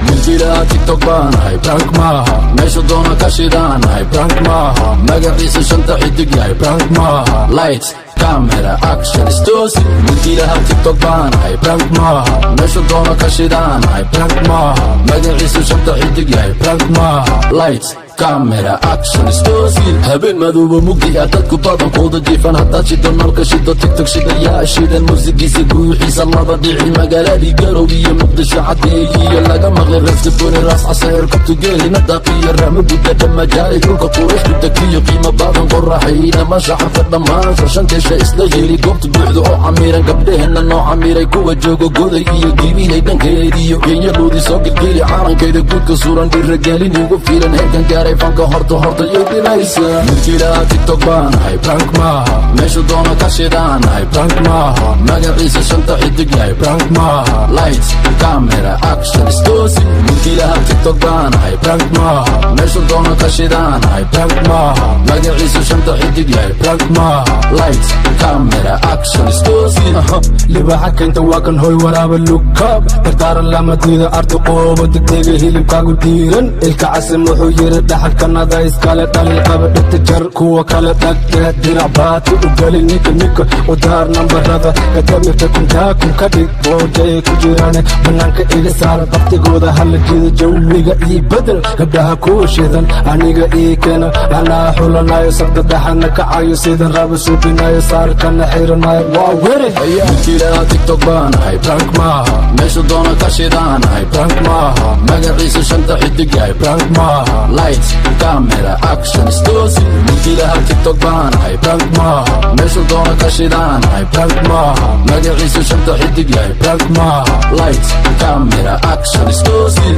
Milkiilaha TikTok baanahay, prank maaha. Meesha doona ka shidaanahay, prank maaha. Magaciisa shanta xidig yahay, prank maaha. Lights, camera, action, istoosi. Milkiilaha TikTok baanahay, prank maaha. Meesha doona ka shidaanahay, prank maaha. Magaciisa shanta xidig yahay, prank maaha. Lights, camera, action, istoosi. Habeen madooba, mugdi ah, dadku badankooda jiifan, haddaad shido nalka, shido TikTok, shidayaa shidan muusigiisa, guuxiisa laba dhici magaaladii Garow iyo Muqdisho cadeeyiyo laga maqlay Raskaboni, Raas Caseer, Kubtugeelina daqiyo Rama guda dhamajaay, dhulka Qurayshku degiyo, qiimo badan qoraxayna mashaxafka dhammaan sharshanteesha isla heli, goobta buuxda oo camiiran, gabdhaheenna noo camiiray, kuwa jooga Goday iyo Gibilay dhankeediyo Kenyadoodii soo gelgeli, caalankeeda guudka suran, dhiiragelin igu filan, heerkan gaaray fanka horta horta iyo dhibaysa. Milkiilaha TikTok baanahay, prank maaha. Meesha doona ka shidaanahay, prank maaha. Magaciisa shanta xidig yahay, prank maaha. Lights, camera, action, istoosi. Milkiilaha TikTok baanahay, prank maaha. Meesha doona ka shidaanahay, prank maaha. Magaciisa shanta xidig yahay, prank maaha. Lights, camera, action, istoosi. Libaaxa keynta waa kan, hoy waraaba lugkaab dardaaran lama diida, ardi qoobo degdega, hilibkaagu diiran, ilka casim wuxuu yiri dhaxalkanada iskale, dhalin qaba dhigta jar, kuwa kale dhagdhe, dirac baati u geli, ninka ninka u daar, nambarada katamirta kuntaa kun ka dhig, boojay ku jiraan banaanka iga saar, baktigooda hala jiida, jawiga ii bedel, gabdhaha kuwa shidan aniga ii keena, anaa xulanayo, sabda dhaxana kacayo, sidan raba suubinayo, saarkana xiranayo, waa were. Milkiilaha TikTok baanahay, prank maaha. Meesha doona ka shidaanahay, prank maaha. Magaciisa shanta xidig yahay, prank maaha. Lights, camera, action, istoosi. Milkiilaha TikTok baanahay, prank maaha. Meesha doona ka shidaanahay, prank maaha. Magaciisa shanta xidig yahay, prank maaha. Lights, camera, action, istoosi.